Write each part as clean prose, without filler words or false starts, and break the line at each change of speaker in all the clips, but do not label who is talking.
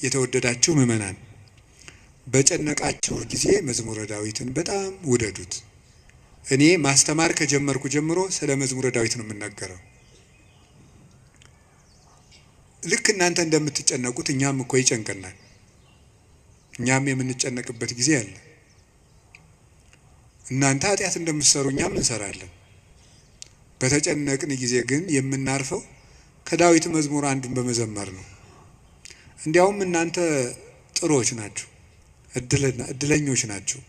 የተወደዳችሁ ምዕመናን በጨነቃችሁ ጊዜ መዝሙረ ዳዊትን በጣም ውደዱት። እኔ ማስተማር ከጀመርኩ ጀምሮ ስለ መዝሙረ ዳዊት ነው የምናገረው። ልክ እናንተ እንደምትጨነቁት እኛም እኮ ይጨንቀናል። እኛም የምንጨነቅበት ጊዜ አለ። እናንተ ኃጢአት እንደምትሰሩ እኛም እንሰራለን። በተጨነቅን ጊዜ ግን የምናርፈው ከዳዊት መዝሙር አንዱን በመዘመር ነው። እንዲያውም እናንተ ጥሩዎች ናችሁ፣ እድለኞች ናችሁ።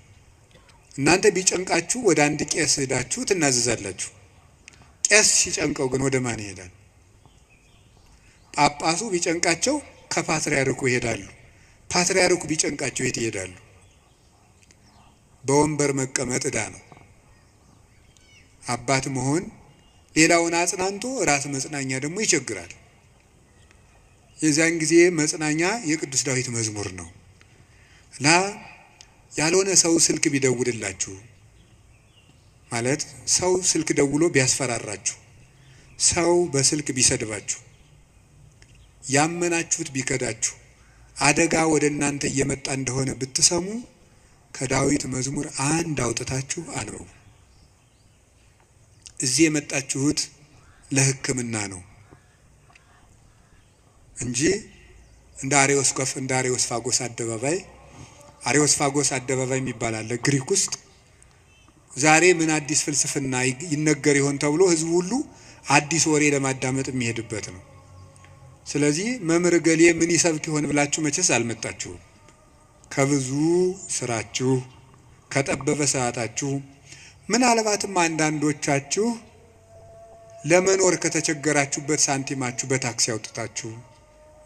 እናንተ ቢጨንቃችሁ ወደ አንድ ቄስ ሄዳችሁ ትናዘዛላችሁ። ቄስ ሲጨንቀው ግን ወደ ማን ይሄዳል? ጳጳሱ ቢጨንቃቸው ከፓትርያርኩ ይሄዳሉ። ፓትርያርኩ ቢጨንቃቸው የት ይሄዳሉ? በወንበር መቀመጥ ዕዳ ነው። አባት መሆን ሌላውን አጽናንቶ ራስ መጽናኛ ደግሞ ይቸግራል። የዚያን ጊዜ መጽናኛ የቅዱስ ዳዊት መዝሙር ነው እና ያልሆነ ሰው ስልክ ቢደውልላችሁ፣ ማለት ሰው ስልክ ደውሎ ቢያስፈራራችሁ፣ ሰው በስልክ ቢሰድባችሁ፣ ያመናችሁት ቢከዳችሁ፣ አደጋ ወደ እናንተ እየመጣ እንደሆነ ብትሰሙ ከዳዊት መዝሙር አንድ አውጥታችሁ አንብቡ። እዚህ የመጣችሁት ለሕክምና ነው እንጂ እንደ አሬዎስቆፍ እንደ አሬዎስፋጎስ አደባባይ፣ አሬዎስፋጎስ አደባባይ የሚባል አለ ግሪክ ውስጥ። ዛሬ ምን አዲስ ፍልስፍና ይነገር ይሆን ተብሎ ህዝቡ ሁሉ አዲስ ወሬ ለማዳመጥ የሚሄድበት ነው። ስለዚህ መምህር እገሌ ምን ይሰብክ ይሆን ብላችሁ መቼስ አልመጣችሁም። ከብዙ ስራችሁ፣ ከጠበበ ሰዓታችሁ፣ ምናልባትም አንዳንዶቻችሁ ለመኖር ከተቸገራችሁበት ሳንቲማችሁ በታክሲ አውጥታችሁ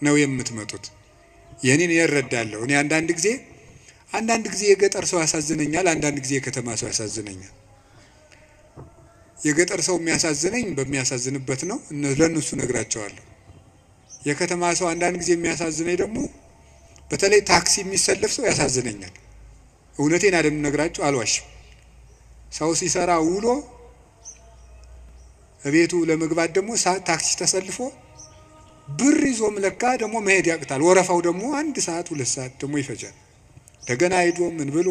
ነው የምትመጡት። ይህንን እረዳለሁ። እኔ አንዳንድ ጊዜ የገጠር ሰው ያሳዝነኛል፣ አንዳንድ ጊዜ የከተማ ሰው ያሳዝነኛል። የገጠር ሰው የሚያሳዝነኝ በሚያሳዝንበት ነው፣ ለእነሱ ነግራቸዋለሁ። የከተማ ሰው አንዳንድ ጊዜ የሚያሳዝነኝ ደግሞ በተለይ ታክሲ የሚሰለፍ ሰው ያሳዝነኛል። እውነቴን አይደል ነግራችሁ፣ አልዋሽም። ሰው ሲሰራ ውሎ እቤቱ ለመግባት ደግሞ ታክሲ ተሰልፎ ብር ይዞም ለካ ደግሞ መሄድ ያቅታል። ወረፋው ደግሞ 1 ሰዓት 2 ሰዓት ደግሞ ይፈጃል። እንደገና ሄዶ ምን ብሎ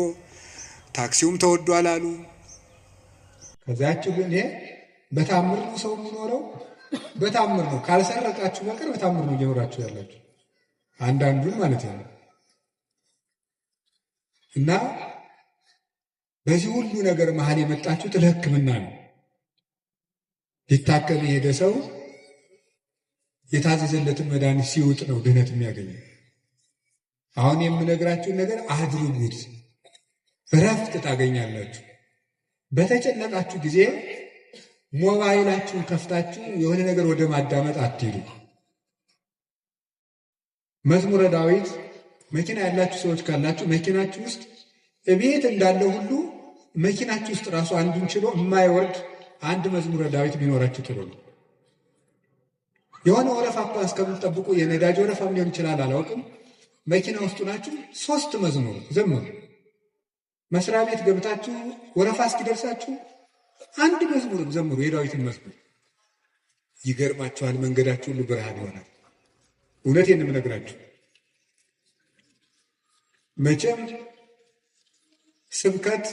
ታክሲውም ተወዷል አሉ።
ከዛችሁ ግን ይሄ በታምር ነው ሰው የሚኖረው፣ በታምር ነው። ካልሰረቃችሁ በቀር በታምር ነው እየኖራችሁ ያላችሁ፣ አንዳንዱን ማለት ነው። እና በዚህ ሁሉ ነገር መሀል የመጣችሁት ለሕክምና ነው። ሊታከም የሄደ ሰው የታዘዘለትን መድኃኒት ሲውጥ ነው ድህነት የሚያገኘው። አሁን የምነግራችሁን ነገር አድርጉት፣ እረፍት ታገኛላችሁ። በተጨነቃችሁ ጊዜ ሞባይላችሁን ከፍታችሁ የሆነ ነገር ወደ ማዳመጥ አትሂዱ። መዝሙረ ዳዊት መኪና ያላችሁ ሰዎች ካላችሁ መኪናችሁ ውስጥ እቤት እንዳለ ሁሉ መኪናችሁ ውስጥ ራሱ አንዱን ችሎ የማይወርድ አንድ መዝሙረ ዳዊት ቢኖራችሁ ጥሩ ነው። የሆነ ወረፋ እንኳን እስከምትጠብቁ፣ የነዳጅ ወረፋም ሊሆን ይችላል፣ አላውቅም። መኪና ውስጡ ናችሁ፣ ሶስት መዝሙር ዘምሩ። መስሪያ ቤት ገብታችሁ ወረፋ እስኪደርሳችሁ አንድ መዝሙርም ዘምሩ፣ የዳዊትን መዝሙር። ይገርማችኋል፣ መንገዳችሁ ሁሉ ብርሃን ይሆናል። እውነቴን የምነግራችሁ መቼም ስብከት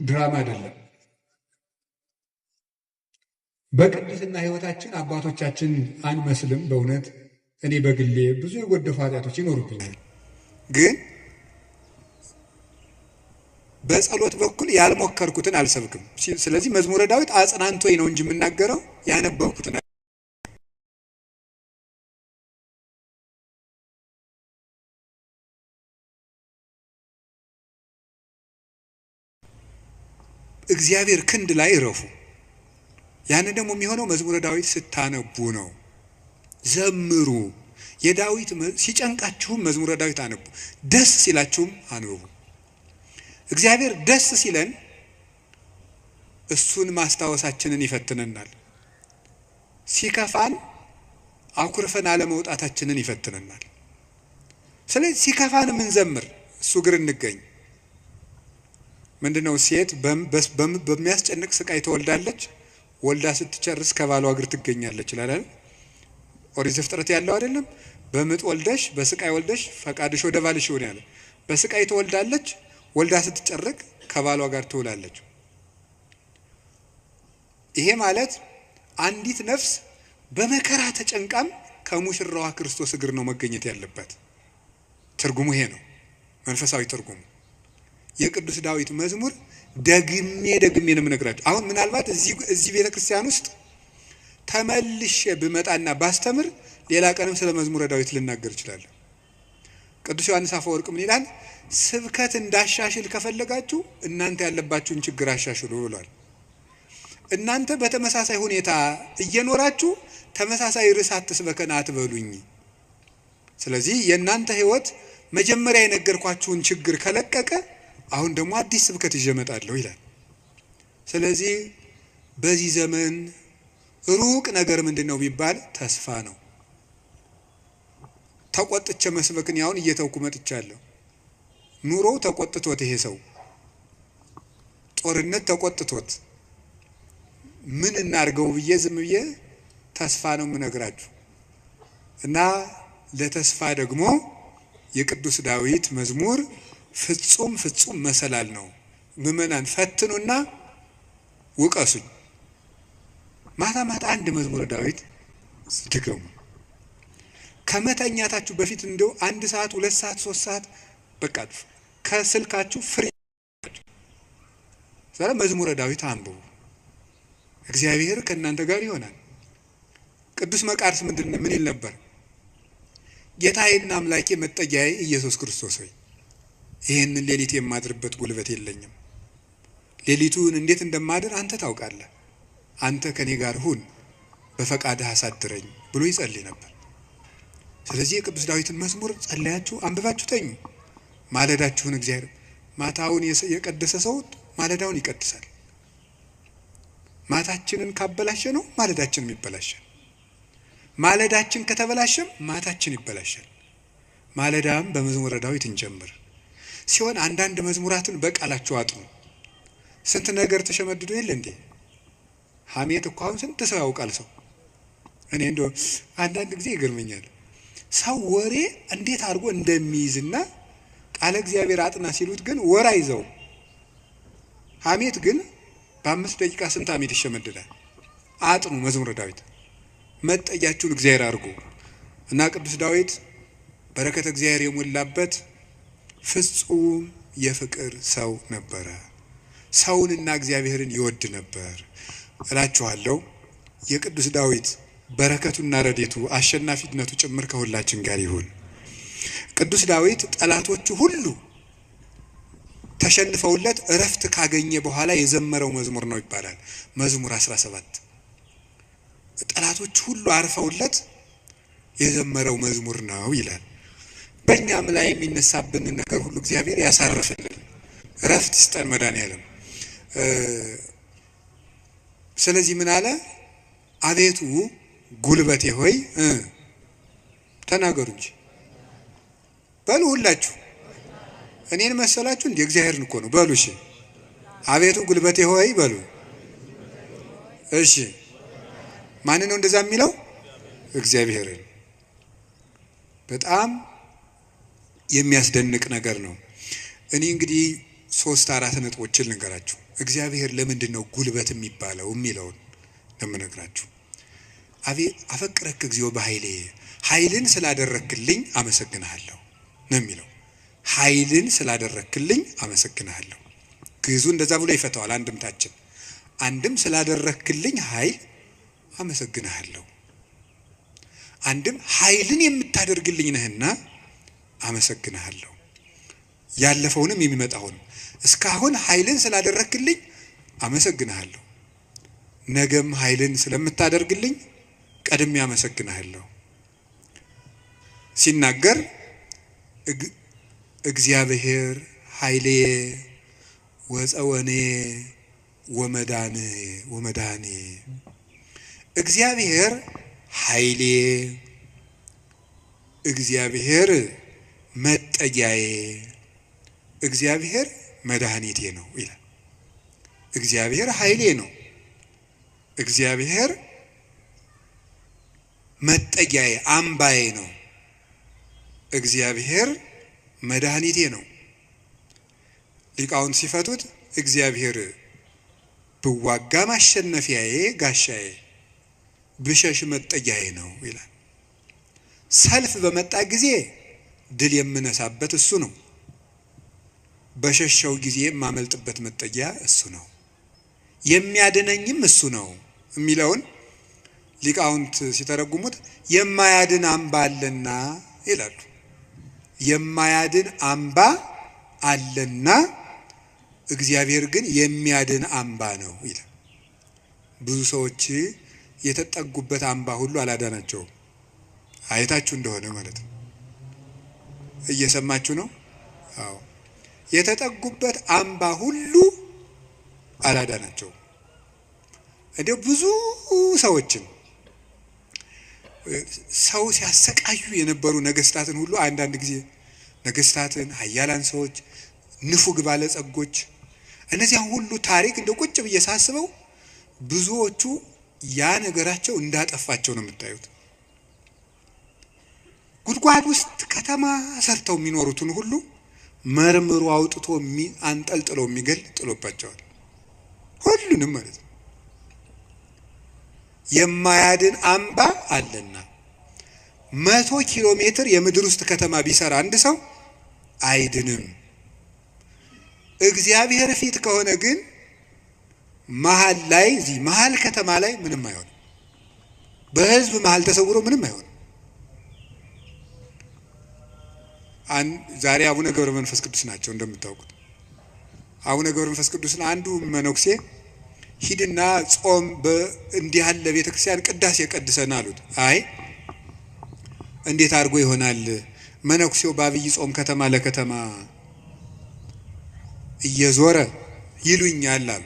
ድራማ አይደለም። በቅድስና ሕይወታችን አባቶቻችን አንመስልም። በእውነት እኔ በግሌ ብዙ የጎደፉ ኃጢአቶች ይኖሩብኛል።
ግን በጸሎት በኩል ያልሞከርኩትን አልሰብክም። ስለዚህ መዝሙረ ዳዊት አጽናንቶኝ ነው እንጂ የምናገረው ያነበብኩትን እግዚአብሔር ክንድ ላይ እረፉ። ያንን ደግሞ የሚሆነው መዝሙረ ዳዊት ስታነቡ ነው። ዘምሩ። የዳዊት ሲጨንቃችሁም መዝሙረ ዳዊት አንቡ፣ ደስ ሲላችሁም አንብቡ። እግዚአብሔር ደስ ሲለን እሱን ማስታወሳችንን ይፈትነናል። ሲከፋን አኩርፈን አለመውጣታችንን ይፈትነናል። ስለዚህ ሲከፋን የምንዘምር እሱ እግር እንገኝ። ምንድነው? ሴት በሚያስጨንቅ ስቃይ ትወልዳለች፣ ወልዳ ስትጨርስ ከባሏ እግር ትገኛለች ይላል። ኦሪት ዘፍጥረት ያለው አይደለም? በምጥ ወልደሽ በስቃይ ወልደሽ ፈቃድሽ ወደ ባልሽ ይሁን ያለ። በስቃይ ትወልዳለች፣ ወልዳ ስትጨርቅ ከባሏ ጋር ትውላለች። ይሄ ማለት አንዲት ነፍስ በመከራ ተጨንቃም ከሙሽራዋ ክርስቶስ እግር ነው መገኘት ያለበት። ትርጉሙ ይሄ ነው፣ መንፈሳዊ ትርጉሙ። የቅዱስ ዳዊት መዝሙር ደግሜ ደግሜ ነው የምነግራችሁ። አሁን ምናልባት እዚህ ቤተ ክርስቲያን ውስጥ ተመልሼ ብመጣና ባስተምር ሌላ ቀንም ስለ መዝሙረ ዳዊት ልናገር እችላለሁ። ቅዱስ ዮሐንስ አፈወርቅ ምን ይላል? ስብከት እንዳሻሽል ከፈለጋችሁ እናንተ ያለባችሁን ችግር አሻሽሉ ብሏል። እናንተ በተመሳሳይ ሁኔታ እየኖራችሁ ተመሳሳይ ርዕስ አትስበከን አትበሉኝ። ስለዚህ የእናንተ ሕይወት መጀመሪያ የነገርኳችሁን ችግር ከለቀቀ አሁን ደግሞ አዲስ ስብከት ይዤ እመጣለሁ ይላል። ስለዚህ በዚህ ዘመን ሩቅ ነገር ምንድን ነው ቢባል ተስፋ ነው። ተቆጥቼ መስበክን ያሁን እየተውኩ መጥቻለሁ። ኑሮው ተቆጥቶት ይሄ ሰው ጦርነት ተቆጥቶት ምን እናርገው ብዬ ዝም ብዬ ተስፋ ነው የምነግራችሁ። እና ለተስፋ ደግሞ የቅዱስ ዳዊት መዝሙር ፍጹም ፍጹም መሰላል ነው። ምዕመናን ፈትኑና ውቀሱኝ። ማታ ማታ አንድ መዝሙረ ዳዊት ድገሙ። ከመተኛታችሁ በፊት እንደው 1 ሰዓት 2 ሰዓት 3 ሰዓት በቃ ከስልካችሁ free ስለ መዝሙረ ዳዊት አንብቡ። እግዚአብሔር ከእናንተ ጋር ይሆናል። ቅዱስ መቃርስ ምን ይል ነበር? ጌታዬና አምላኬ መጠጊያዬ ኢየሱስ ክርስቶስ ሆይ ይህንን ሌሊት የማድርበት ጉልበት የለኝም። ሌሊቱን እንዴት እንደማድር አንተ ታውቃለህ። አንተ ከኔ ጋር ሁን፣ በፈቃድህ አሳድረኝ ብሎ ይጸልይ ነበር። ስለዚህ የቅዱስ ዳዊትን መዝሙር ጸለያችሁ አንብባችሁ ተኙ። ማለዳችሁን እግዚአብሔር ማታውን የቀደሰ ሰው ማለዳውን ይቀድሳል። ማታችንን ካበላሸ ነው ማለዳችንም ይበላሻል። ማለዳችን ከተበላሸም ማታችን ይበላሻል። ማለዳም በመዝሙረ ዳዊት እንጀምር ሲሆን አንዳንድ መዝሙራትን በቃላችሁ አጥኑ። ስንት ነገር ተሸመድዶ የለ እንዴ? ሐሜት እኮ አሁን ስንት ሰው ያውቃል። ሰው እኔ እንደው አንዳንድ ጊዜ ይገርመኛል። ሰው ወሬ እንዴት አድርጎ እንደሚይዝና ቃለ እግዚአብሔር አጥና ሲሉት ግን ወሬ አይዘው። ሐሜት ግን በ5 ደቂቃ ስንት ሐሜት ይሸመድዳል። አጥኑ መዝሙረ ዳዊት፣ መጠጊያችሁን እግዚአብሔር አድርጉ። እና ቅዱስ ዳዊት በረከተ እግዚአብሔር የሞላበት ፍጹም የፍቅር ሰው ነበረ። ሰውንና እግዚአብሔርን ይወድ ነበር እላችኋለሁ። የቅዱስ ዳዊት በረከቱና ረድኤቱ አሸናፊነቱ ጭምር ከሁላችን ጋር ይሁን። ቅዱስ ዳዊት ጠላቶቹ ሁሉ ተሸንፈውለት እረፍት ካገኘ በኋላ የዘመረው መዝሙር ነው ይባላል። መዝሙር 17 ጠላቶቹ ሁሉ አርፈውለት የዘመረው መዝሙር ነው ይላል። በእኛም ላይ የሚነሳብን ነገር ሁሉ እግዚአብሔር ያሳርፍልን፣ እረፍት ይስጠን መድኃኔዓለም። ስለዚህ ምን አለ? አቤቱ ጉልበቴ ሆይ ተናገሩ እንጂ በሉ ሁላችሁ። እኔን መሰላችሁ እንዴ? እግዚአብሔርን እኮ ነው። በሉ እሺ፣ አቤቱ ጉልበቴ ሆይ በሉ። እሺ፣ ማን ነው እንደዛ የሚለው? እግዚአብሔርን። በጣም የሚያስደንቅ ነገር ነው። እኔ እንግዲህ 3 4 ነጥቦችን ልንገራችሁ። እግዚአብሔር ለምንድን ነው ጉልበት የሚባለው የሚለውን ለምነግራችሁ። አፈቅረክ እግዚኦ በኃይሌ፣ ኃይልን ስላደረክልኝ አመሰግንሃለሁ ነው የሚለው። ኃይልን ስላደረክልኝ አመሰግንሃለሁ። ግዕዙ እንደዛ ብሎ ይፈታዋል። አንድምታችን አንድም ስላደረክልኝ ኃይል አመሰግንሃለሁ፣ አንድም ኃይልን የምታደርግልኝ ነህና አመሰግንሃለሁ። ያለፈውንም የሚመጣውንም እስካሁን ኃይልን ስላደረክልኝ አመሰግንሃለሁ፣ ነገም ኃይልን ስለምታደርግልኝ ቀድሜ አመሰግንሃለሁ ሲናገር እግዚአብሔር ኃይሌ ወፀወኔ ወመዳኔ ወመዳኔ፣ እግዚአብሔር ኃይሌ፣ እግዚአብሔር መጠጊያዬ፣ እግዚአብሔር መድኃኒቴ ነው ይላል። እግዚአብሔር ኃይሌ ነው፣ እግዚአብሔር መጠጊያዬ አምባዬ ነው፣ እግዚአብሔር መድኃኒቴ ነው። ሊቃውንት ሲፈቱት እግዚአብሔር ብዋጋ ማሸነፊያዬ ጋሻዬ፣ ብሸሽ መጠጊያዬ ነው ይላል። ሰልፍ በመጣ ጊዜ ድል የምነሳበት እሱ ነው። በሸሸው ጊዜ የማመልጥበት መጠጊያ እሱ ነው። የሚያድነኝም እሱ ነው የሚለውን ሊቃውንት ሲተረጉሙት የማያድን አምባ አለና ይላሉ። የማያድን አምባ አለና እግዚአብሔር ግን የሚያድን አምባ ነው ይላል። ብዙ ሰዎች የተጠጉበት አምባ ሁሉ አላዳናቸውም። አይታችሁ እንደሆነ ማለት ነው። እየሰማችሁ ነው? አዎ። የተጠጉበት አምባ ሁሉ አላዳናቸውም። እንዲያው ብዙ ሰዎችን ሰው ሲያሰቃዩ የነበሩ ነገስታትን ሁሉ አንዳንድ ጊዜ ነገስታትን፣ ኃያላን ሰዎች፣ ንፉግ ባለጸጎች እነዚያን ሁሉ ታሪክ እንደ ቁጭ ብዬ ሳስበው ብዙዎቹ ያ ነገራቸው እንዳጠፋቸው ነው የምታዩት። ጉድጓድ ውስጥ ከተማ ሰርተው የሚኖሩትን ሁሉ መርምሮ አውጥቶ አንጠልጥሎ የሚገል ጥሎባቸዋል። ሁሉንም ማለት ነው። የማያድን አምባ አለና 100 ኪሎ ሜትር የምድር ውስጥ ከተማ ቢሰራ አንድ ሰው አይድንም። እግዚአብሔር ፊት ከሆነ ግን መሀል ላይ እዚህ መሀል ከተማ ላይ ምንም አይሆንም። በህዝብ መሀል ተሰውሮ ምንም አይሆንም። ዛሬ አቡነ ገብረ መንፈስ ቅዱስ ናቸው እንደምታውቁት። አቡነ ገብረ መንፈስ ቅዱስን አንዱ መነኩሴ ሂድና ጾም እንዲህ ያለ ቤተክርስቲያን ቅዳሴ ቀድሰን አሉት። አይ እንዴት አድርጎ ይሆናል? መነኩሴው በአብይ ጾም ከተማ ለከተማ እየዞረ ይሉኛል አሉ።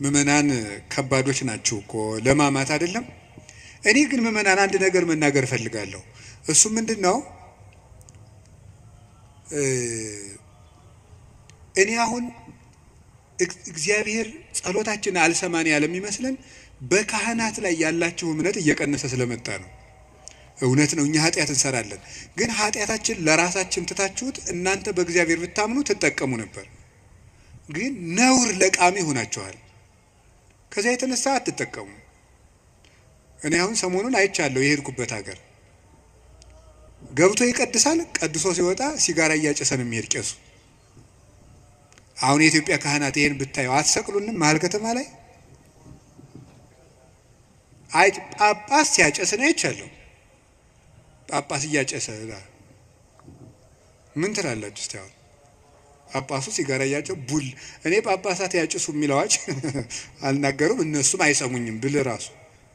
ምዕመናን ከባዶች ናቸው እኮ ለማማት አይደለም። እኔ ግን ምዕመናን አንድ ነገር መናገር እፈልጋለሁ። እሱ ምንድን ነው? እኔ አሁን እግዚአብሔር ጸሎታችን አልሰማን ያለ የሚመስለን በካህናት ላይ ያላችሁ እምነት እየቀነሰ ስለመጣ ነው። እውነት ነው፣ እኛ ኃጢአት እንሰራለን። ግን ኃጢአታችን ለራሳችን ትታችሁት እናንተ በእግዚአብሔር ብታምኑ ትጠቀሙ ነበር። ግን ነውር ለቃሚ ሆናችኋል። ከዚያ የተነሳ አትጠቀሙ። እኔ አሁን ሰሞኑን አይቻለሁ። የሄድኩበት ሀገር ገብቶ ይቀድሳል። ቀድሶ ሲወጣ ሲጋራ እያጨሰ ነው የሚሄድ ቄሱ። አሁን የኢትዮጵያ ካህናት ይሄን ብታየው አትሰቅሉንም? መሀል ከተማ ላይ አይ ጳጳስ ሲያጨስ ነው አይቻለሁ። ጳጳስ እያጨሰ ምን ትላላችሁ? እስቲ አሁን ጳጳሱ ሲጋራ እያጨ ቡል እኔ ጳጳሳት ያጭሱ የሚል አዋጅ አልናገሩም። እነሱም አይሰሙኝም ብል ራሱ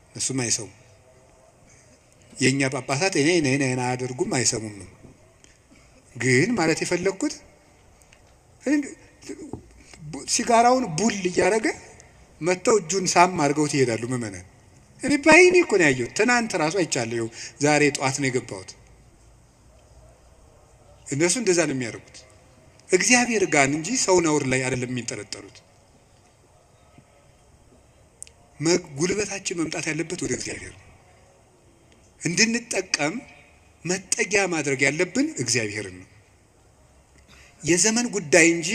እነሱም አይሰሙም። የኛ ጳጳሳት እኔ እኔ እኔ አያደርጉም፣ አይሰሙም። ግን ማለት የፈለግኩት ሲጋራውን ቡል እያደረገ መጥተው እጁን ሳም አድርገውት ይሄዳሉ ምዕመናን። እኔ በዓይኔ እኮ ነው ያየሁት። ትናንት ራሱ አይቻለሁ። ዛሬ ጠዋት ነው የገባሁት። እነሱ እንደዛ ነው የሚያደርጉት። እግዚአብሔር ጋር እንጂ ሰው ነውር ላይ አይደለም የሚንጠለጠሉት። ጉልበታችን መምጣት ያለበት ወደ እግዚአብሔር ነው። እንድንጠቀም መጠጊያ ማድረግ ያለብን እግዚአብሔርን ነው። የዘመን ጉዳይ እንጂ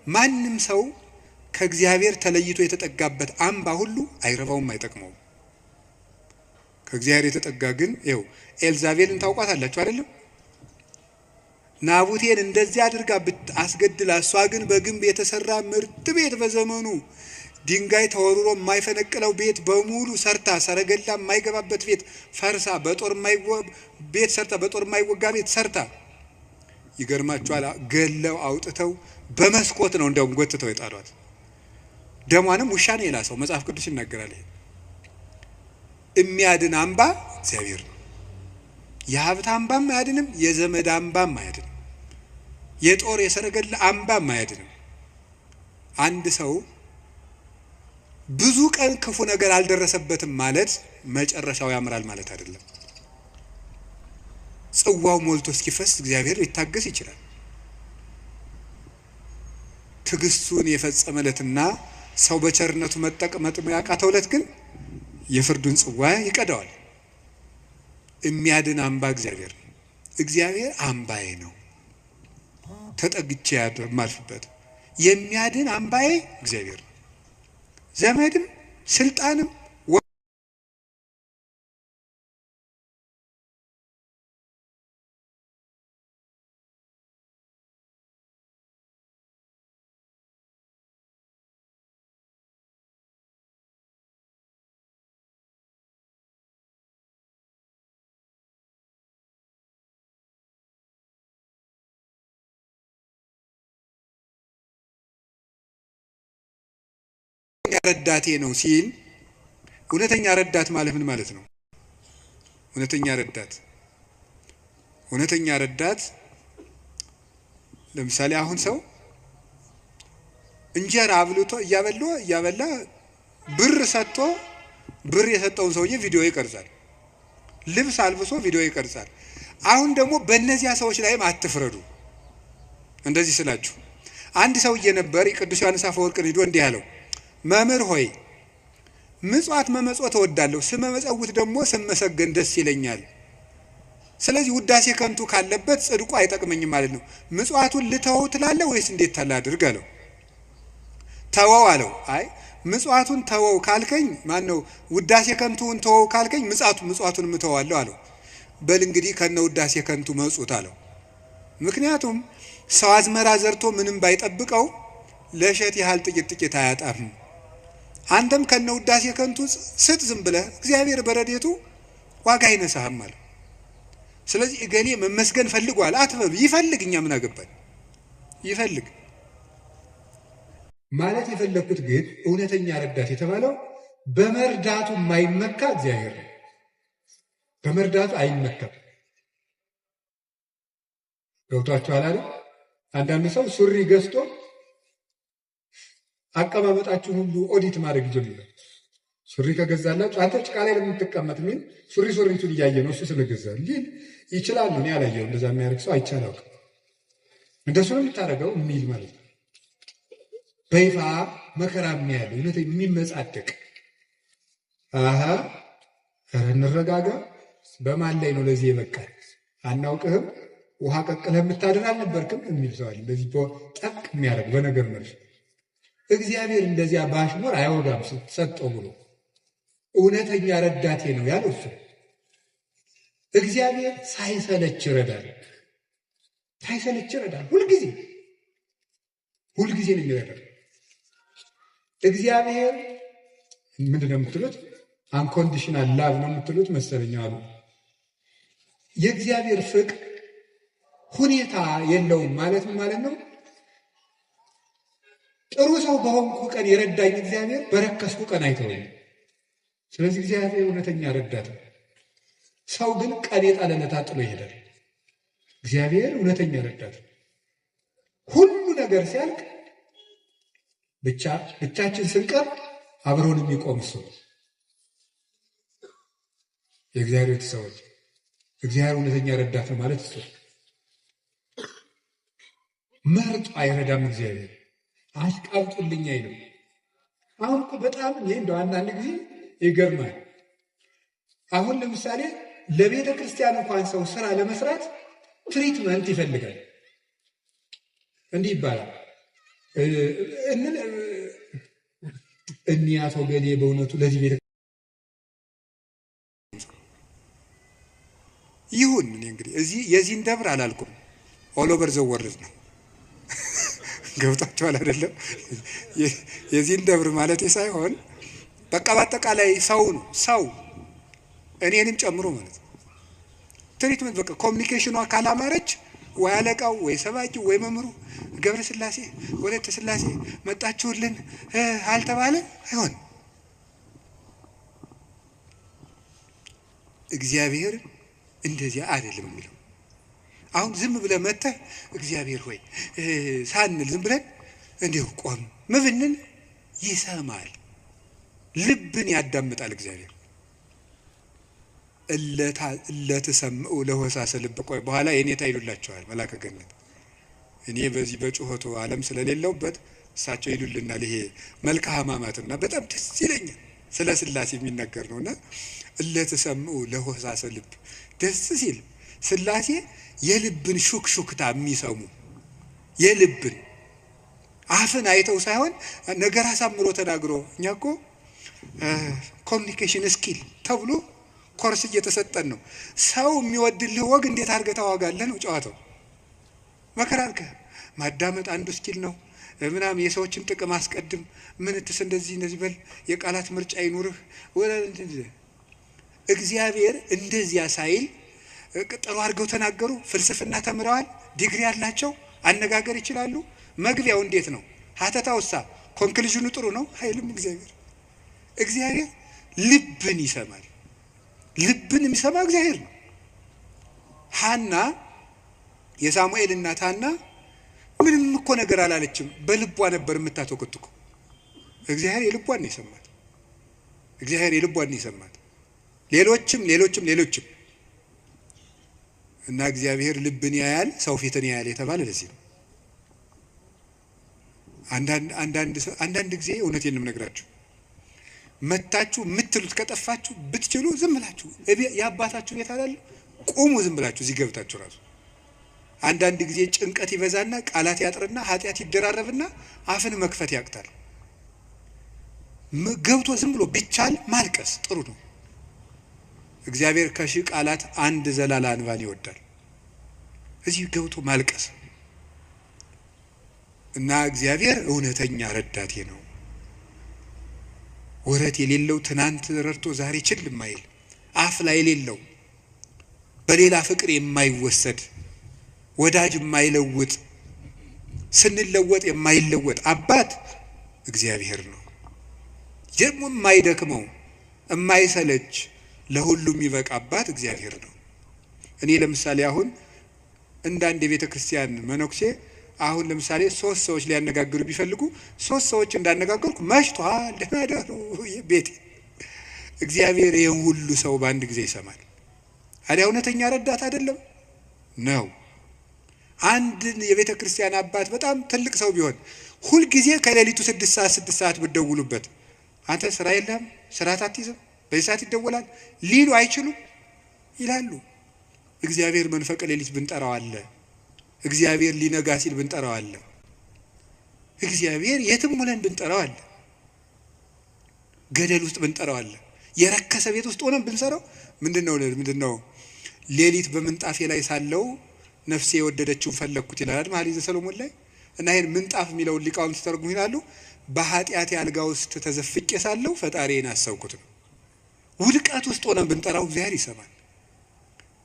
ማንም ሰው ከእግዚአብሔር ተለይቶ የተጠጋበት አምባ ሁሉ አይረባውም፣ አይጠቅመውም። ከእግዚአብሔር የተጠጋ ግን ይኸው ኤልዛቤልን ታውቋታላችሁ አይደለም? ናቡቴን እንደዚህ አድርጋ አስገድላ፣ እሷ ግን በግንብ የተሰራ ምርጥ ቤት በዘመኑ ድንጋይ ተወርሮ የማይፈነቅለው ቤት በሙሉ ሰርታ፣ ሰረገላ የማይገባበት ቤት ፈርሳ፣ በጦር ቤት ሰርታ፣ በጦር የማይወጋ ቤት ሰርታ፣ ይገርማችኋል፣ ገለው አውጥተው በመስኮት ነው እንደውም ጎትተው የጣሏት። ደሟንም ውሻ ነው የላሰው፣ መጽሐፍ ቅዱስ ይናገራል። ይሄ የሚያድን አምባ እግዚአብሔር ነው። የሀብት አምባም አያድንም፣ የዘመድ አምባም አያድንም፣ የጦር የሰረገላ አምባም አያድንም። አንድ ሰው ብዙ ቀን ክፉ ነገር አልደረሰበትም ማለት መጨረሻው ያምራል ማለት አይደለም። ጽዋው ሞልቶ እስኪፈስ እግዚአብሔር ሊታገስ ይችላል። ትዕግስቱን የፈጸመለትና ሰው በቸርነቱ መጠቅመጥ ያቃተው ዕለት ግን የፍርዱን ጽዋ ይቀዳዋል። የሚያድን አምባ እግዚአብሔር ነው። እግዚአብሔር አምባዬ ነው፣ ተጠግቼ የማልፍበት የሚያድን አምባዬ እግዚአብሔር ነው። ዘመድም ስልጣንም ረዳቴ ነው ሲል እውነተኛ ረዳት ማለት ምን ማለት ነው? እውነተኛ ረዳት እውነተኛ ረዳት ለምሳሌ አሁን ሰው እንጀራ አብልቶ እያበላ እያበላ ብር ሰጥቶ ብር የሰጠውን ሰውዬ ቪዲዮ ይቀርጻል። ልብስ አልብሶ ቪዲዮ ይቀርጻል። አሁን ደግሞ በእነዚያ ሰዎች ላይም አትፍረዱ። እንደዚህ ስላችሁ አንድ ሰውዬ ነበር የቅዱስ ዮሐንስ አፈወርቅን ሂዶ እንዲህ አለው፣ መምህር ሆይ ምጽዋት መመጽወት እወዳለሁ፣ ስመመጸውት ደግሞ ስመሰገን ደስ ይለኛል። ስለዚህ ውዳሴ ከንቱ ካለበት ጽድቁ አይጠቅመኝም ማለት ነው። ምጽዋቱን ልተወው ትላለህ ወይስ እንዴት ታላድርግ አለው። ተወው አለው። አይ ምጽዋቱን ተወው ካልከኝ ማን ነው ውዳሴ ከንቱን ተወው ካልከኝ ምጽዋቱን እተወዋለሁ አለው። በል እንግዲህ ከነ ውዳሴ ከንቱ መጹት አለው። ምክንያቱም ሰው አዝመራ ዘርቶ ምንም ባይጠብቀው ለእሸት ያህል ጥቂት ጥቂት አያጣም። አንተም ከነ ውዳሴ ከንቱ ስጥ ዝም ብለህ እግዚአብሔር በረዴቱ ዋጋ አይነሳህም አለ። ስለዚህ እገሌ መመስገን ፈልጓል አትበሉ። ይፈልግ፣ እኛ ምን አገባን? ይፈልግ
ማለት የፈለግኩት ግን እውነተኛ ረዳት የተባለው በመርዳቱ የማይመካ እግዚአብሔር ነው። በመርዳቱ አይመካም። ገብቷችኋል አይደል? አንዳንድ ሰው ሱሪ ገዝቶ አቀማመጣችሁን ሁሉ ኦዲት ማድረግ ይጀምራል። ሱሪ ከገዛላችሁ አንተ ጭቃ ላይ ለምትቀመጥ የሚል ሱሪ ሱሪቱን እያየ ነው እሱ ስለገዛ ሊል ይችላል። እኔ አላየሁም፣ እንደዛ የሚያደርግ ሰው አይቼ አላውቅም። እንደሱ ነው የምታደርገው የሚል ማለት ነው። በይፋ መከራ የሚያለ እውነት የሚመጻደቅ አሀ ኧረ እንረጋጋ። በማን ላይ ነው ለዚህ የበቃል? አናውቅህም፣ ውሃ ቀቅለህ የምታድር አልነበርክም የሚል ሰው አለ። እንደዚህ ጠቅ የሚያደርግ በነገር መልስ እግዚአብሔር እንደዚያ በአሽሙር አይወጋም ሰጠው ብሎ እውነተኛ ረዳቴ ነው ያለው እሱ። እግዚአብሔር ሳይሰለች ይረዳል፣ ሳይሰለች ይረዳል። ሁልጊዜ ሁልጊዜ ነው የሚረዳው። እግዚአብሔር ምንድን ነው የምትሉት? Unconditional love ነው የምትሉት መሰለኝ አሉ። የእግዚአብሔር ፍቅር ሁኔታ የለውም ማለት ምን ማለት ነው? ጥሩ ሰው በሆንኩ ቀን የረዳኝ እግዚአብሔር በረከስኩ ቀን አይተወኝም። ስለዚህ እግዚአብሔር እውነተኛ ረዳት ነው። ሰው ግን ቀን የጣለለት ጥሎ ይሄዳል። እግዚአብሔር እውነተኛ ረዳት ነው። ሁሉ ነገር ሲያልቅ ብቻ ብቻችን ስንቀር አብሮን የሚቆም እሱ ነው። የእግዚአብሔር ቤተሰቦች እግዚአብሔር እውነተኛ ረዳት ነው ማለት እሱ መርጦ አይረዳም። እግዚአብሔር አሽቃብጡልኝ አይልም። አሁን እኮ በጣም እኔ እንደው አንዳንድ ጊዜ ይገርማል። አሁን ለምሳሌ ለቤተ ክርስቲያን እንኳን ሰው ስራ ለመስራት treatment ይፈልጋል። እንዲህ ይባላል እኒያ ሰው ገሌ በእውነቱ ለዚህ ቤተ
ይሁን። እኔ እንግዲህ እዚህ የዚህን ደብር አላልኩም። All over the world ነው። ገብቷችኋል አይደለም? የዚህን ደብር ማለት ሳይሆን በቃ በአጠቃላይ ሰው ነው ሰው እኔንም ጨምሮ ማለት ነው። Treatment በቃ communication ኗ ካላማረች ወይ አለቃው ወይ ሰባኪው ወይ መምህሩ ገብረ ስላሴ ወለተ ስላሴ መጣችሁልን አልተባለ አይሆን። እግዚአብሔር እንደዚያ አይደለም የሚለው። አሁን ዝም ብለህ መተህ እግዚአብሔር ሆይ ሳንል ዝም ብለን እንዲሁ ቆም ምብንል ይሰማል፣ ልብን ያዳምጣል እግዚአብሔር። እለትሰምዑ ለሆሳሰ ልብ። ቆይ በኋላ የኔታ ይሉላቸዋል መላከ ገነት። እኔ በዚህ በጩኸቱ ዓለም ስለሌለውበት እሳቸው ይሉልናል። ይሄ መልክአ ሕማማትና በጣም ደስ ይለኛል። ስለ ስላሴ የሚነገር ነውና እለትሰምዑ ለሆሳሰ ልብ ደስ ሲል ሥላሴ የልብን ሹክሹክታ የሚሰሙ የልብን አፍን አይተው ሳይሆን ነገር አሳምሮ ተናግሮ፣ እኛ እኮ communication skill ተብሎ ኮርስ እየተሰጠን ነው። ሰው የሚወድልህ ወግ እንዴት አድርገህ ታዋጋለህ ነው ጨዋታው። መከራ አድርገህ ማዳመጥ አንዱ skill ነው። ምናምን የሰዎችን ጥቅም አስቀድም፣ ምንትስ እንደዚህ እንደዚህ በል፣ የቃላት ምርጫ ይኑርህ። እግዚአብሔር እንደዚያ ሳይል ጥሩ አድርገው ተናገሩ። ፍልስፍና ተምረዋል፣ ዲግሪ ያላቸው፣ አነጋገር ይችላሉ። መግቢያው እንዴት ነው? ሀተታውሳ conclusion ኑ ጥሩ ነው አይልም እግዚአብሔር። እግዚአብሔር ልብን ይሰማል። ልብን የሚሰማ እግዚአብሔር ነው። ሐና የሳሙኤል እናት ሐና ምንም እኮ ነገር አላለችም። በልቧ ነበር የምታተኮትኮ። እግዚአብሔር የልቧን ነው የሰማት። እግዚአብሔር የልቧን ነው የሰማት። ሌሎችም ሌሎችም ሌሎችም እና እግዚአብሔር ልብን ያያል፣ ሰው ፊትን ያያል የተባለ ለዚህ ነው። አንዳንድ ጊዜ እውነቴን ነው የምነግራችሁ፣ መታችሁ የምትሉት ከጠፋችሁ ብትችሉ ዝም ብላችሁ የአባታችሁ ቤት አላለ ቁሙ፣ ዝም ብላችሁ እዚህ ገብታችሁ ራሱ አንዳንድ ጊዜ ጭንቀት ይበዛና ቃላት ያጥርና ኃጢአት ይደራረብና አፍን መክፈት ያቅታል። ገብቶ ዝም ብሎ ቢቻል ማልቀስ ጥሩ ነው። እግዚአብሔር ከሺህ ቃላት አንድ ዘላላ እንባን ይወዳል። እዚህ ገብቶ ማልቀስ እና እግዚአብሔር እውነተኛ ረዳቴ ነው። ወረት የሌለው፣ ትናንት ረድቶ ዛሬ ችል የማይል፣ አፍ ላይ የሌለው፣ በሌላ ፍቅር የማይወሰድ፣ ወዳጅ የማይለውጥ፣ ስንለወጥ የማይለወጥ አባት እግዚአብሔር ነው። ደግሞ የማይደክመው፣ የማይሰለች፣ ለሁሉም የሚበቃ አባት እግዚአብሔር ነው። እኔ ለምሳሌ አሁን እንደ አንድ የቤተ ክርስቲያን መነኩሴ አሁን ለምሳሌ ሶስት ሰዎች ሊያነጋግሩ ቢፈልጉ ሶስት ሰዎች እንዳነጋገርኩ መሽቷል፣ ደህና ደሩ ቤቴ። እግዚአብሔር ይህን ሁሉ ሰው በአንድ ጊዜ ይሰማል። ታዲያ እውነተኛ ረዳት አይደለም ነው? አንድን የቤተ ክርስቲያን አባት በጣም ትልቅ ሰው ቢሆን ሁልጊዜ ከሌሊቱ 6 ሰዓት 6 ሰዓት ብትደውሉበት አንተ ስራ የለህም፣ ስርዓት አትይዝም፣ በዚህ ሰዓት ይደወላል ሊሉ አይችሉም ይላሉ። እግዚአብሔር መንፈቀ ሌሊት ብንጠራው አለ። እግዚአብሔር ሊነጋ ሲል ብንጠራው አለ። እግዚአብሔር የትም ሆነን ብንጠራው አለ። ገደል ውስጥ ብንጠራው አለ። የረከሰ ቤት ውስጥ ሆነን ብንሰራው ምንድነው? ሌሊት በምንጣፌ ላይ ሳለው ነፍሴ የወደደችውን ፈለግኩት ይላል መኃልየ ዘሰሎሞን ላይ። እና ይሄን ምንጣፍ የሚለውን ሊቃውንት ሲተረጉሙ ይላሉ፣ በኃጢአቴ አልጋ ውስጥ ተዘፍቄ ሳለው ፈጣሪዬን አሰብኩት ነው። ውድቀት ውስጥ ሆነን ብንጠራው እግዚአብሔር ይሰማል።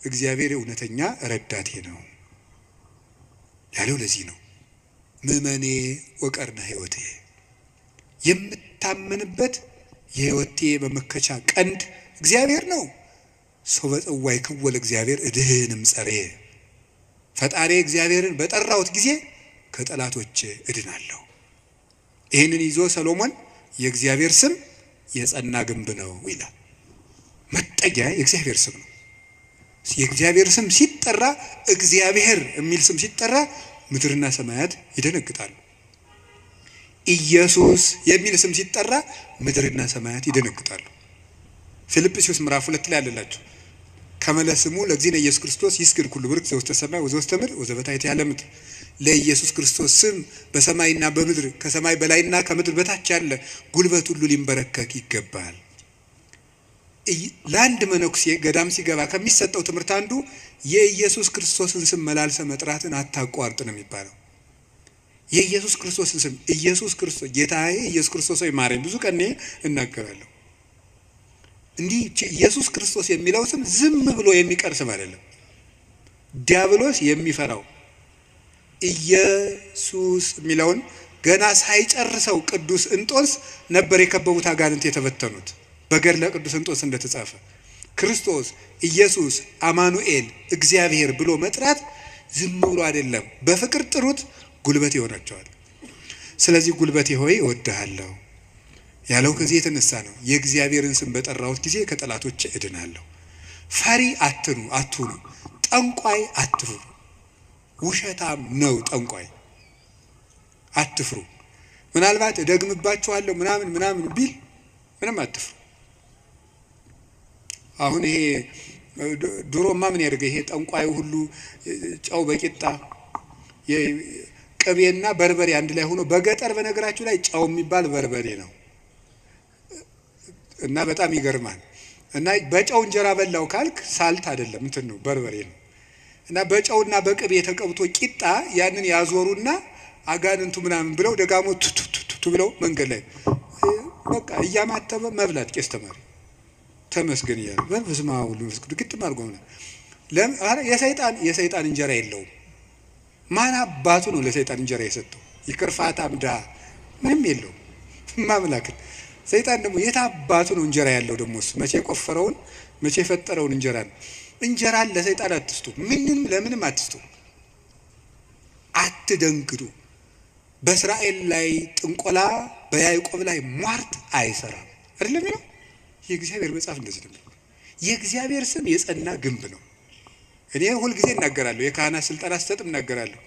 እግዚአብሔር እውነተኛ ረዳቴ ነው ያለው ለዚህ ነው። ምእመኔ ወቀርነ ሕይወቴ፣ የምታመንበት የሕይወቴ መመከቻ ቀንድ እግዚአብሔር ነው። ሰው በጽዋይ ክወል እግዚአብሔር እድህንም ጸሬ፣ ፈጣሪ እግዚአብሔርን በጠራሁት ጊዜ ከጠላቶቼ እድናለሁ። ይህንን ይዞ ሰሎሞን የእግዚአብሔር ስም የጸና ግንብ ነው ይላል። መጠጊያ የእግዚአብሔር ስም ነው። የእግዚአብሔር ስም ሲጠራ፣ እግዚአብሔር የሚል ስም ሲጠራ ምድርና ሰማያት ይደነግጣሉ። ኢየሱስ የሚል ስም ሲጠራ ምድርና ሰማያት ይደነግጣሉ። ፊልጵስዩስ ምዕራፍ 2 ላይ አለላችሁ። ከመ ለስሙ ለእግዚእነ ኢየሱስ ክርስቶስ ይስግድ ኩሉ ብርክ ዘውስተ ሰማይ ወዘውስተ ምድር ወዘበታሕተ ያለ ምድር። ለኢየሱስ ክርስቶስ ስም በሰማይና በምድር፣ ከሰማይ በላይና ከምድር በታች ያለ ጉልበት ሁሉ ሊንበረከክ ይገባል። ለአንድ መነኩሴ ገዳም ሲገባ ከሚሰጠው ትምህርት አንዱ የኢየሱስ ክርስቶስን ስም መላልሰ መጥራትን አታቋርጥ ነው የሚባለው። የኢየሱስ ክርስቶስን ስም፣ ኢየሱስ ክርስቶስ ጌታዬ፣ ኢየሱስ ክርስቶስ ሆይ ማረኝ፣ ብዙ ቀን እናገራለሁ። እንዲህ ኢየሱስ ክርስቶስ የሚለው ስም ዝም ብሎ የሚቀር ስም አይደለም። ዲያብሎስ የሚፈራው ኢየሱስ የሚለውን ገና ሳይጨርሰው ቅዱስ እንጦንስ ነበር የከበቡት አጋንንት የተበተኑት። በገድለ ቅዱስ እንጦንስ እንደተጻፈ ክርስቶስ፣ ኢየሱስ፣ አማኑኤል፣ እግዚአብሔር ብሎ መጥራት ዝም ብሎ አይደለም። በፍቅር ጥሩት፣ ጉልበት ይሆናቸዋል። ስለዚህ ጉልበቴ ሆይ እወድሃለሁ ያለው ከዚህ የተነሳ ነው። የእግዚአብሔርን ስም በጠራሁት ጊዜ ከጠላቶች እድናለሁ። ፈሪ አትኑ አትሁኑ። ጠንቋይ አትፍሩ። ውሸታም ነው ጠንቋይ፣ አትፍሩ። ምናልባት እደግምባችኋለሁ ምናምን ምናምን ቢል ምንም አትፍሩ። አሁን ይሄ ድሮማ ምን ያደርገ ይሄ ጠንቋዩ ሁሉ ጨው በቂጣ ቅቤና በርበሬ አንድ ላይ ሆኖ በገጠር በነገራችሁ ላይ ጨው የሚባል በርበሬ ነው እና በጣም ይገርማል። እና በጨው እንጀራ በላው ካልክ salt አይደለም እንትን ነው በርበሬ ነው። እና በጨውና በቅቤ ተቀብቶ ቂጣ ያንን ያዞሩና አጋንንቱ ምናምን ብለው ደጋሞ ቱቱቱቱ ብለው መንገድ ላይ በቃ እያማተበ መብላት ቄስ ተማሪ ተመስገን እያለ በስመ አብ ወወልድ ወመንፈስ ቅዱስ ግጥም አድርጎ የሰይጣን እንጀራ የለውም። ማን አባቱ ነው ለሰይጣን እንጀራ የሰጠው? ይቅርፋታም ድሀ ምንም የለውም። ማምላክን ሰይጣን ደግሞ የት አባቱ ነው እንጀራ ያለው? ደግሞ እሱ መቼ የቆፈረውን መቼ የፈጠረውን እንጀራ ነው። እንጀራን ለሰይጣን አትስጡ፣ ምንም ለምንም አትስጡ። አትደንግጡ። በእስራኤል ላይ ጥንቆላ በያዕቆብ ላይ ሟርት አይሰራም። አይደለም የሚለው የእግዚአብሔር መጽሐፍ እንደዚህ ነው። የእግዚአብሔር ስም የጸና ግንብ ነው። እኔ ሁልጊዜ እናገራለሁ፣ የካህናት ስልጠና ስሰጥ እናገራለሁ።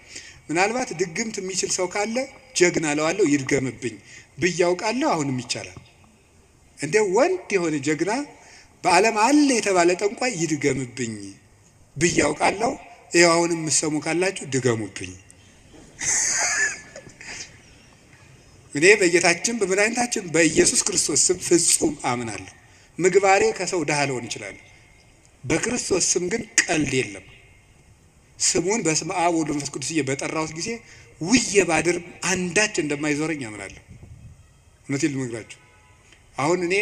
ምናልባት ድግምት የሚችል ሰው ካለ ጀግና እለዋለሁ፣ ይድገምብኝ ብዬ አውቃለሁ። አሁንም ይቻላል። እንደ ወንድ የሆነ ጀግና በዓለም አለ የተባለ ጠንቋይ ይድገምብኝ ብዬ አውቃለሁ። ይኸው አሁንም የምትሰሙ ካላችሁ ድገሙብኝ። እኔ በጌታችን በመድኃኒታችን በኢየሱስ ክርስቶስ ስም ፍጹም አምናለሁ። ምግባሬ ከሰው ድሃ ልሆን እችላለሁ። በክርስቶስ ስም ግን ቀልድ የለም። ስሙን በስመ አብ ወወልድ ወመንፈስ ቅዱስ በጠራሁት ጊዜ ውዬ ባድር አንዳች እንደማይዞረኝ አምናለሁ። እውነቴን ልነግራችሁ፣ አሁን እኔ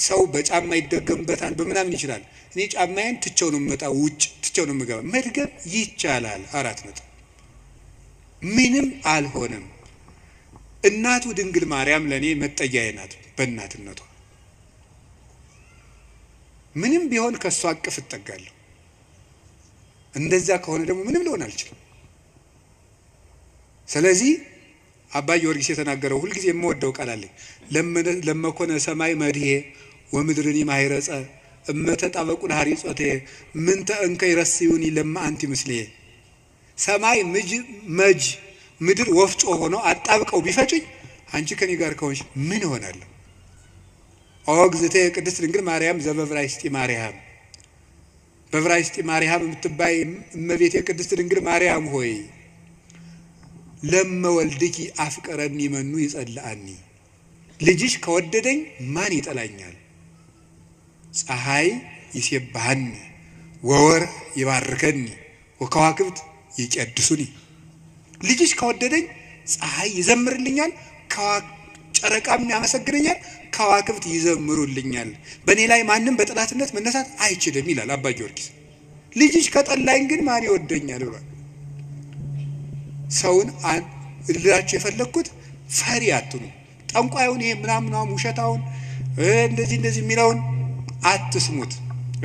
ሰው በጫማ ይደገምበታል በምናምን ይችላል። እኔ ጫማዬን ትቼው ነው የምመጣው፣ ውጭ ትቼው ነው የምገባ። መድገም ይቻላል። 4 ምንም አልሆነም። እናቱ ድንግል ማርያም ለእኔ መጠጊያዬ ናት። በእናትነቷ ምንም ቢሆን ከእሷ እቅፍ እጠጋለሁ። እንደዛ ከሆነ ደግሞ ምንም ልሆን አልችልም። ስለዚህ አባ ጊዮርጊስ የተናገረው ሁልጊዜ የምወደው ቃል አለኝ። ለመኮነ ሰማይ መድሄ ወምድርኒ ማይረጸ እመተጣበቁ ለሐሪጾቴ ምንተ እንከ ይረስዩኒ ለማ አንቲ ምስሌ። ሰማይ መጅ ምድር ወፍጮ ሆኖ አጣብቀው ቢፈጩኝ አንቺ ከኔ ጋር ከሆንሽ ምን እሆናለሁ? ኦ እግዝእትየ ቅድስት ድንግል ማርያም ዘበዕብራይስጢ ማርያም፣ በዕብራይስጢ ማርያም የምትባይ እመቤቴ ቅድስት ድንግል ማርያም ሆይ ለመወልድኪ አፍቀረኒ መኑ ይጸልአኒ፣ ልጅሽ ከወደደኝ ማን ይጠላኛል? ፀሐይ ይሴብሐኒ ወወር ይባርከኒ ወከዋክብት ይቀድሱኒ። ልጅሽ ከወደደኝ ፀሐይ ይዘምርልኛል፣ ጨረቃም ያመሰግነኛል፣ ከዋክብት ይዘምሩልኛል። በእኔ ላይ ማንም በጠላትነት መነሳት አይችልም ይላል አባ ጊዮርጊስ። ልጅሽ ከጠላኝ ግን ማን ይወደኛል ብሏል። ሰውን ልላችሁ የፈለግኩት ፈሪ አትኑ። ጠንቋዩን ይሄ ምናምናም ውሸታውን እንደዚህ እንደዚህ የሚለውን አትስሙት።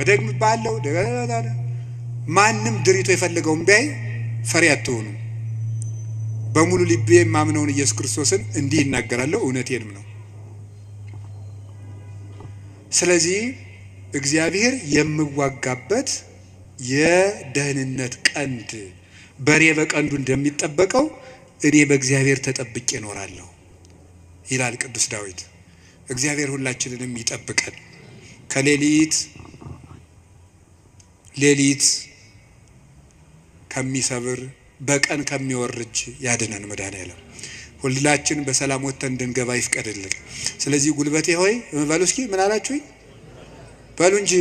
እደግምብሃለሁ። ማንም ድሪቶ የፈለገውን ቢያይ ፈሪ አትሆኑ። በሙሉ ልቤ የማምነውን ኢየሱስ ክርስቶስን እንዲህ ይናገራለሁ፣ እውነቴንም ነው። ስለዚህ እግዚአብሔር የምዋጋበት የደህንነት ቀንድ በሬ በቀንዱ እንደሚጠበቀው እኔ በእግዚአብሔር ተጠብቄ እኖራለሁ ይላል ቅዱስ ዳዊት። እግዚአብሔር ሁላችንንም ይጠብቀን። ከሌሊት ሌሊት ከሚሰብር በቀን ከሚወርጅ ያድነን መድኃኔዓለም። ሁላችን በሰላም ወጥተን እንድንገባ ይፍቀድልን። ስለዚህ ጉልበቴ ሆይ በሉ እስኪ ምን አላችሁኝ? በሉ እንጂ።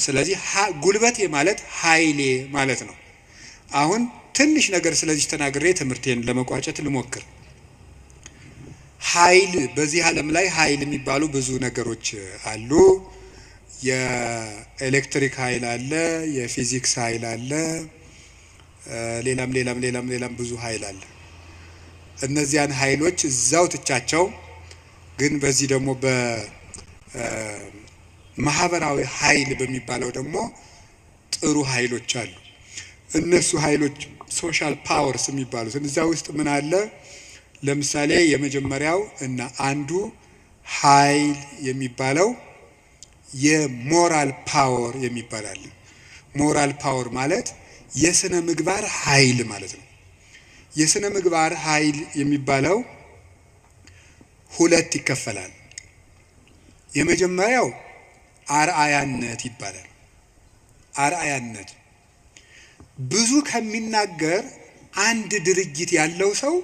ስለዚህ ጉልበቴ ማለት ኃይሌ ማለት ነው። አሁን ትንሽ ነገር ስለዚህ ተናግሬ ትምህርቴን ለመቋጨት ልሞክር። ኃይል በዚህ ዓለም ላይ ኃይል የሚባሉ ብዙ ነገሮች አሉ። የኤሌክትሪክ ኃይል አለ፣ የፊዚክስ ኃይል አለ፣ ሌላም ሌላም ሌላም ሌላም ብዙ ኃይል አለ። እነዚያን ኃይሎች እዛው ትቻቸው፣ ግን በዚህ ደግሞ በማህበራዊ ኃይል በሚባለው ደግሞ ጥሩ ኃይሎች አሉ። እነሱ ኃይሎች social powers የሚባሉት እዚያ ውስጥ ምን አለ? ለምሳሌ የመጀመሪያው እና አንዱ ኃይል የሚባለው የ moral power የሚባል አለ። moral power ማለት የስነ ምግባር ኃይል ማለት ነው። የስነ ምግባር ኃይል የሚባለው ሁለት ይከፈላል። የመጀመሪያው አርአያነት ይባላል። አርአያነት ብዙ ከሚናገር አንድ ድርጊት ያለው ሰው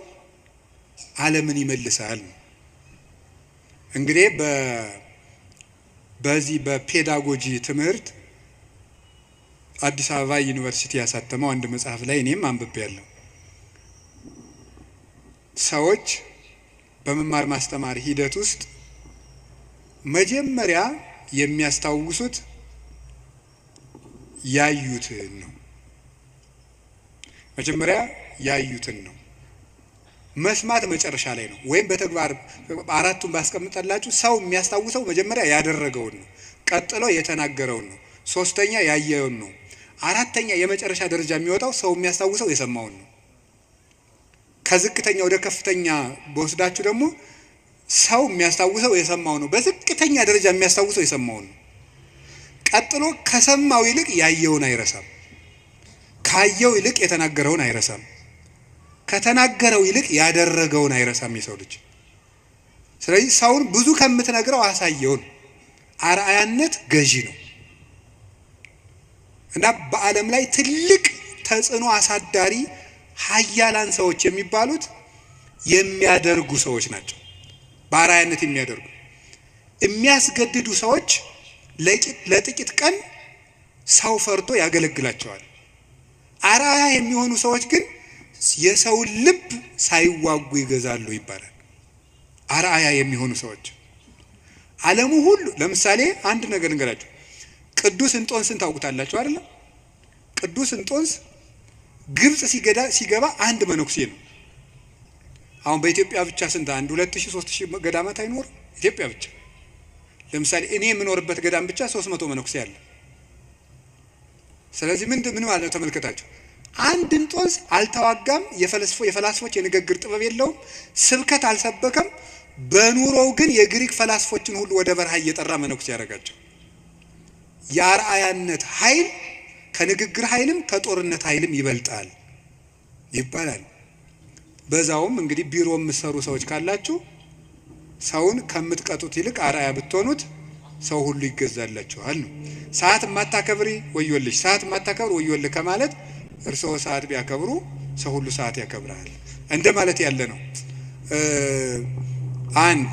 ዓለምን ይመልሳል። እንግዲህ በዚህ በፔዳጎጂ ትምህርት አዲስ አበባ ዩኒቨርሲቲ ያሳተመው አንድ መጽሐፍ ላይ እኔም አንብቤያለሁ። ሰዎች በመማር ማስተማር ሂደት ውስጥ መጀመሪያ የሚያስታውሱት ያዩትን ነው። መጀመሪያ ያዩትን ነው። መስማት መጨረሻ ላይ ነው። ወይም በተግባር አራቱን ባስቀምጠላችሁ ሰው የሚያስታውሰው መጀመሪያ ያደረገውን ነው፣ ቀጥሎ የተናገረውን ነው፣ ሶስተኛ ያየውን ነው፣ አራተኛ የመጨረሻ ደረጃ የሚወጣው ሰው የሚያስታውሰው የሰማውን ነው። ከዝቅተኛ ወደ ከፍተኛ በወስዳችሁ ደግሞ ሰው የሚያስታውሰው የሰማው ነው። በዝቅተኛ ደረጃ የሚያስታውሰው የሰማውን ነው። ቀጥሎ ከሰማው ይልቅ ያየውን አይረሳም። ካየው ይልቅ የተናገረውን አይረሳም። ከተናገረው ይልቅ ያደረገውን አይረሳም የሰው ልጅ። ስለዚህ ሰውን ብዙ ከምትነግረው አሳየውን። አርአያነት ገዢ ነው እና በዓለም ላይ ትልቅ ተጽዕኖ አሳዳሪ ሀያላን ሰዎች የሚባሉት የሚያደርጉ ሰዎች ናቸው። በአርአያነት የሚያደርጉ የሚያስገድዱ ሰዎች ለጥቂት ቀን ሰው ፈርቶ ያገለግላቸዋል። አርአያ የሚሆኑ ሰዎች ግን የሰውን ልብ ሳይዋጉ ይገዛሉ ይባላል። አርአያ የሚሆኑ ሰዎች ዓለሙ ሁሉ ለምሳሌ አንድ ነገር ልንገራችሁ። ቅዱስ እንጦንስን ታውቁታላችሁ አይደለም? ቅዱስ እንጦንስ ግብጽ ሲገባ አንድ መነኩሴ ነው። አሁን በኢትዮጵያ ብቻ ስንት 1 2,000 3,000 ገዳማት አይኖርም? ኢትዮጵያ ብቻ ለምሳሌ እኔ የምኖርበት ገዳም ብቻ 300 መነኩሴ አለ። ስለዚህ ምን ማለት ነው ተመልከታችሁ። አንድ እንጦንስ አልተዋጋም፣ የፈላስፎች የንግግር ጥበብ የለውም፣ ስብከት አልሰበከም። በኑሮው ግን የግሪክ ፈላስፎችን ሁሉ ወደ በረሃ እየጠራ መነኩሴ ያደረጋቸው። የአርአያነት ኃይል ከንግግር ኃይልም ከጦርነት ኃይልም ይበልጣል ይባላል። በዛውም እንግዲህ ቢሮ የምትሰሩ ሰዎች ካላችሁ ሰውን ከምትቀጡት ይልቅ አርአያ ብትሆኑት ሰው ሁሉ ይገዛላችኋል ነው። ሰዓት የማታከብሪ ወዮልሽ፣ ሰዓት የማታከብር ወዮልህ ከማለት እርስዎ ሰዓት ቢያከብሩ ሰው ሁሉ ሰዓት ያከብራል እንደ ማለት ያለ ነው። አንድ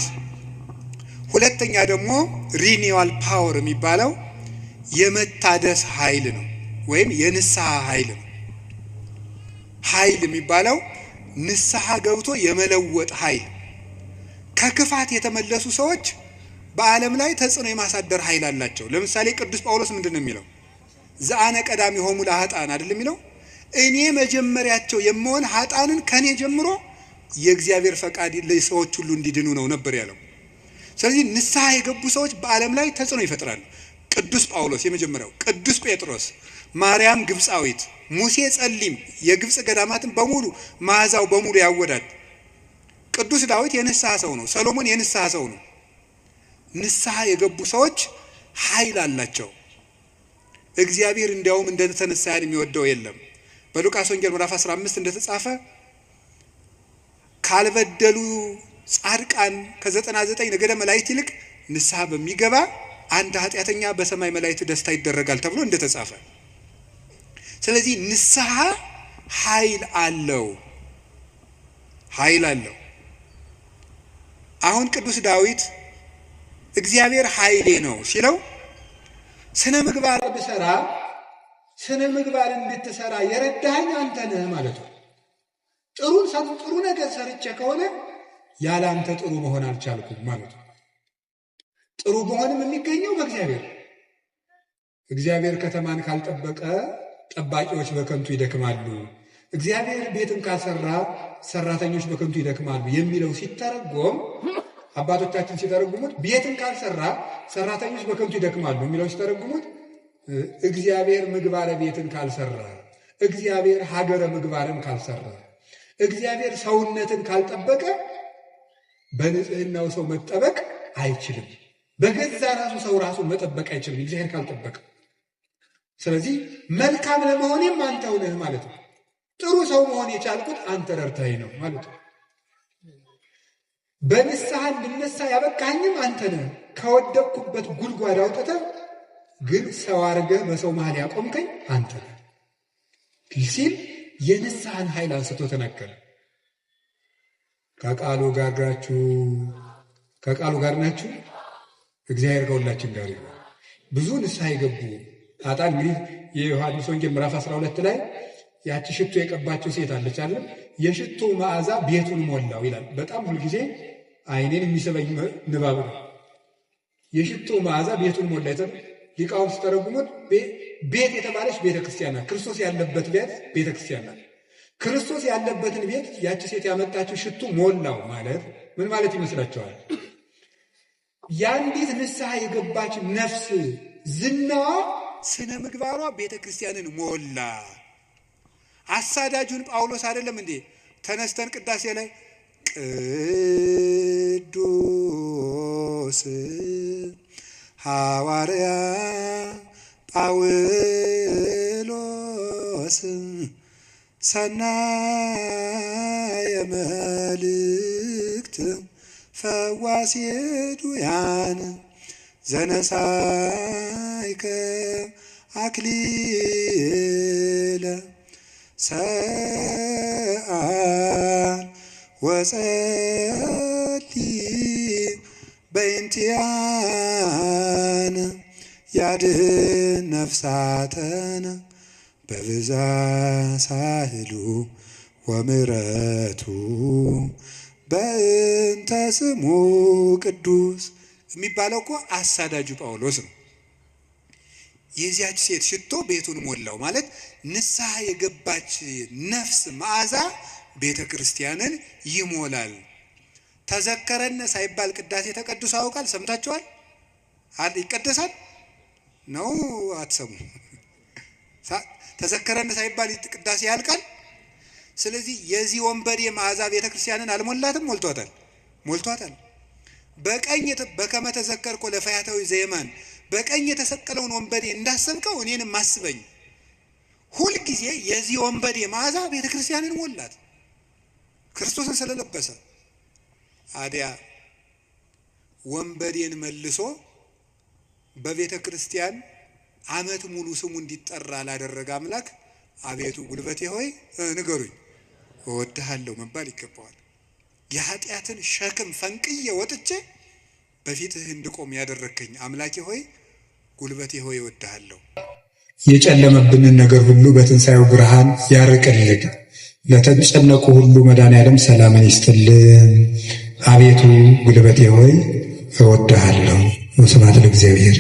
ሁለተኛ ደግሞ renewal power የሚባለው የመታደስ ኃይል ነው፣ ወይም የንስሐ ኃይል ነው። ኃይል የሚባለው ንስሐ ገብቶ የመለወጥ ኃይል። ከክፋት የተመለሱ ሰዎች በዓለም ላይ ተጽዕኖ የማሳደር ኃይል አላቸው። ለምሳሌ ቅዱስ ጳውሎስ ምንድን ነው የሚለው? ዘአነ ቀዳሚሆሙ ለኃጥአን አይደል የሚለው? እኔ መጀመሪያቸው የምሆን ኃጥአንን ከኔ ጀምሮ የእግዚአብሔር ፈቃድ ለሰዎች ሁሉ እንዲድኑ ነው ነበር ያለው። ስለዚህ ንስሐ የገቡ ሰዎች በዓለም ላይ ተጽዕኖ ይፈጥራሉ። ቅዱስ ጳውሎስ የመጀመሪያው፣ ቅዱስ ጴጥሮስ፣ ማርያም ግብፃዊት፣ ሙሴ ጸሊም የግብፅ ገዳማትን በሙሉ መዓዛው በሙሉ ያወዳል። ቅዱስ ዳዊት የንስሐ ሰው ነው። ሰሎሞን የንስሐ ሰው ነው። ንስሐ የገቡ ሰዎች ኃይል አላቸው። እግዚአብሔር እንዲያውም እንደተነሳያን የሚወደው የለም። በሉቃስ ወንጌል ምዕራፍ 15 እንደተጻፈ ካልበደሉ ጻድቃን ከ99 ነገደ መላእክት ይልቅ ንስሐ በሚገባ አንድ ኃጢአተኛ በሰማይ መላእክት ደስታ ይደረጋል ተብሎ እንደተጻፈ፣ ስለዚህ ንስሐ ኃይል አለው፣ ኃይል አለው። አሁን ቅዱስ ዳዊት እግዚአብሔር ኃይሌ ነው ሲለው ስነ ምግባር
ብሰራ ስነ ምግባር እንድትሰራ የረዳኸኝ አንተ ነህ ማለት ነው። ጥሩ ነገር ሰርቼ ከሆነ ያለ አንተ ጥሩ መሆን አልቻልኩም ማለት ነው። ጥሩ መሆንም የሚገኘው በእግዚአብሔር። እግዚአብሔር ከተማን ካልጠበቀ ጠባቂዎች በከንቱ ይደክማሉ፣ እግዚአብሔር ቤትን ካልሰራ ሰራተኞች በከንቱ ይደክማሉ የሚለው ሲተረጎም አባቶቻችን ሲተረጉሙት ቤትን ካልሰራ ሰራተኞች በከንቱ ይደክማሉ የሚለው ሲተረጉሙት እግዚአብሔር ምግባረ ቤትን ካልሰራ፣ እግዚአብሔር ሀገረ ምግባርን ካልሰራ፣ እግዚአብሔር ሰውነትን ካልጠበቀ በንጽህናው ሰው መጠበቅ አይችልም። በገዛ ራሱ ሰው ራሱን መጠበቅ አይችልም እግዚአብሔር ካልጠበቀ። ስለዚህ መልካም ለመሆኔም አንተው ነህ ማለት ነው። ጥሩ ሰው መሆን የቻልኩት አንተ ረድተኸኝ ነው ማለት ነው። በንስሐ እንድነሳ ያበቃኝም አንተ ነህ። ከወደቅኩበት ጉድጓድ አውጥተህ ግን ሰው አድርገህ በሰው መሃል ያቆምከኝ አንተ ነህ ሲል የንስሐን ኃይል አንስቶ ተናገረ። ከቃሉ ጋር ናችሁ፣ ከቃሉ ጋር ናችሁ። እግዚአብሔር ከሁላችን ጋር ይሁን። ብዙ ንስሐ የገቡ ኃጥአን እንግዲህ የዮሐንስ ወንጌል ምዕራፍ 12 ላይ ያቺ ሽቶ የቀባችው ሴት አለች አይደል? የሽቶ መዓዛ ቤቱን ሞላው ይላል። በጣም ሁልጊዜ ዓይኔን የሚስበኝ ንባብ ነው። የሽቶ መዓዛ ቤቱን ሞላ። ሊቃውንት ሲተረጉሙት ቤት የተባለች ቤተ ክርስቲያን ናት። ክርስቶስ ያለበት ቤት ቤተ ክርስቲያን ናት። ክርስቶስ ያለበትን ቤት ያቺ ሴት ያመጣችው ሽቱ ሞላው ማለት ምን ማለት ይመስላችኋል? የአንዲት ንስሐ የገባች ነፍስ ዝናዋ፣
ስነ ምግባሯ ቤተ ክርስቲያንን ሞላ። አሳዳጁን ጳውሎስ አይደለም እንዴ? ተነስተን ቅዳሴ ላይ ቅዱስ ሐዋርያ ጳውሎስ ሰናየ መልእክት ፈዋሴ ዱያን ዘነሳይከ አክሊለ ሰአል ወጸሊ በእንቲአነ ያድህን ነፍሳተነ በብዛ ሳህሉ ወምረቱ በእንተ ስሙ ቅዱስ የሚባለው እኮ አሳዳጁ ጳውሎስ ነው። የዚያች ሴት ሽቶ ቤቱን ሞላው ማለት ንስሐ የገባች ነፍስ መዓዛ ቤተ ክርስቲያንን ይሞላል። ተዘከረነ ሳይባል ቅዳሴ ተቀድሶ ያውቃል? ሰምታችኋል? ይቀደሳል ነው? አትሰሙ? ተዘከረነ ሳይባል ቅዳሴ ያልቃል? ስለዚህ የዚህ ወንበዴ መዓዛ ቤተ ክርስቲያንን አልሞላትም? ሞልቷታል፣ ሞልቷታል። በቀኝ በከመ ተዘከርኮ ለፈያታዊ ዘየማን፣ በቀኝ የተሰቀለውን ወንበዴ እንዳሰብከው እኔንም አስበኝ። ሁልጊዜ የዚህ ወንበዴ መዓዛ ቤተ ክርስቲያንን ሞላት፣ ክርስቶስን ስለለበሰ። አዲያ ወንበዴን መልሶ በቤተ ክርስቲያን ዓመት ሙሉ ስሙ እንዲጠራ ላደረገ አምላክ አቤቱ ጉልበቴ ሆይ ንገሩኝ እወድሃለሁ መባል ይገባዋል። የኃጢአትን ሸክም ፈንቅዬ ወጥቼ በፊትህ እንድቆም ያደረግከኝ አምላኬ ሆይ፣ ጉልበቴ ሆይ እወድሃለሁ።
የጨለመብንን ነገር ሁሉ በትንሣኤው ብርሃን ያርቅልን። ለተጨነቁ ሁሉ መድኃኔዓለም ሰላምን ይስጥልን። አቤቱ ጉልበቴ ሆይ እወድሃለሁ። ወስብሐት ለእግዚአብሔር።